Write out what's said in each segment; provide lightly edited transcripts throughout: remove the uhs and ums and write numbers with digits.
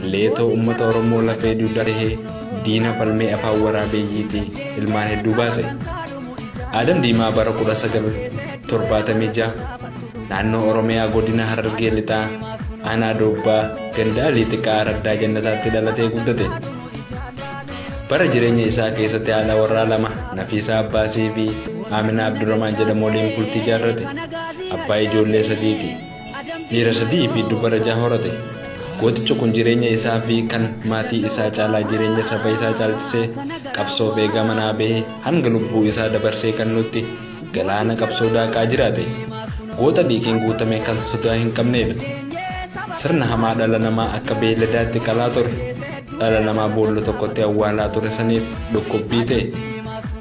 Leetoo uummata Oromoo lafee dugdaa tahee diina falmee afaan waraabeyyiitii ilmaan hedduu baase. Adam Diimaa bara 1976 naannoo Oromiyaa godina Harargee Lixaa aanaa Doobbaa ganda Alii Xiqqaa Araddaa Jannataatti dhalatee guddate. Bara jireenya isaa keessatti haadha warraa lama Nafiisaa Abbaasii fi Aaminaa Abdurrahmaan jedhamu waliin bultii ijaarrate. Abbaa ijoollee sadiiti. Dhiira sadii fi dubara jaha horate. Gootichi kun jireenya isaa fi kan maatii isaa caalaa jireenya saba isaa caalchisee qabsoof eega manaa bahee hanga lubbuu isaa dabarsee kennutti galaana qabsoo daaqaa jiraate. Goota dhiiqiin guutame kan sodaa hin qabnedha. Sirna hamaa dhala namaa akka beeyladaatti qalaa ture. Dhala namaa boolla tokkotti awwaalaa ture saniif dhukkubbii ta'e.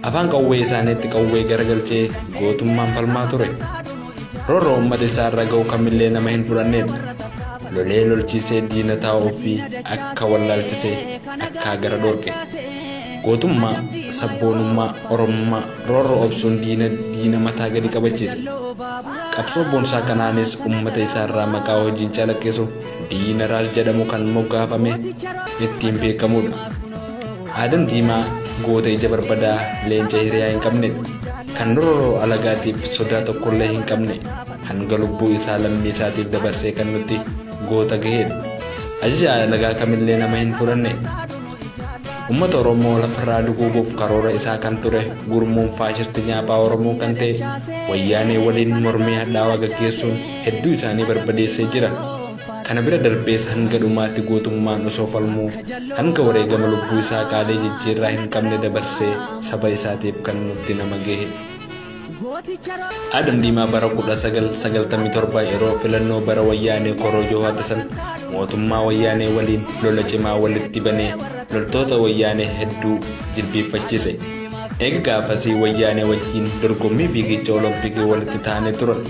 Afaan qawwee isaaniitti qawwee garagalchee gootummaan falmaa ture. Roorroo uummata isaa irra ga'u kamillee nama hin fudhannedha. Lolee lolchiisee diina taa'uu fi akka wallaalchisee akka gara dhorke. Gootummaa, sabboonummaa, Oromummaa roorroo obsuun diina mataa gadi qabachiise. Qabsoo boonsaa kanaanis uummata isaarraa maqaa hojiin calaqqisu diina raas jedhamu kan moggaafame ittiin beekamudha. Adam Diimaa goota ija barbadaa leenca hiriyaa hin qabnedha. Kan roorroo alagaatiif sodaa tokkollee hin qabne hanga lubbuu isaa lammii isaatiif dabarsee kennutti goota gahedha. Ajaja alagaa kamillee nama hin fudhanne. Uummata Oromoo lafarraa duguuguuf karoora isaa kan ture gurmuun faashisti nyaaphaa Oromoo kan ta'e wayyaanee waliin mormii hadhaawaa gaggeessuun hedduu isaanii barbadeessee jira. Kana bira darbees hanga dhumaatti gootummaan osoo falmuu hanga wareegama lubbuu isaa qaalii jijjiirraa hin qabne dabarsee saba isaatiif kan nutti nama gahe. Adam Diimaa bara 1997 yeroo filannoo bara wayyaanee korojoo hattisan mootummaa wayyaanee waliin lola cimaa walitti banee loltoota wayyaanee hedduu jilbiiffachiise. Eega gaafasii wayyaanee wajjin dorgommii fiigicha Olompikii walitti taanee turan.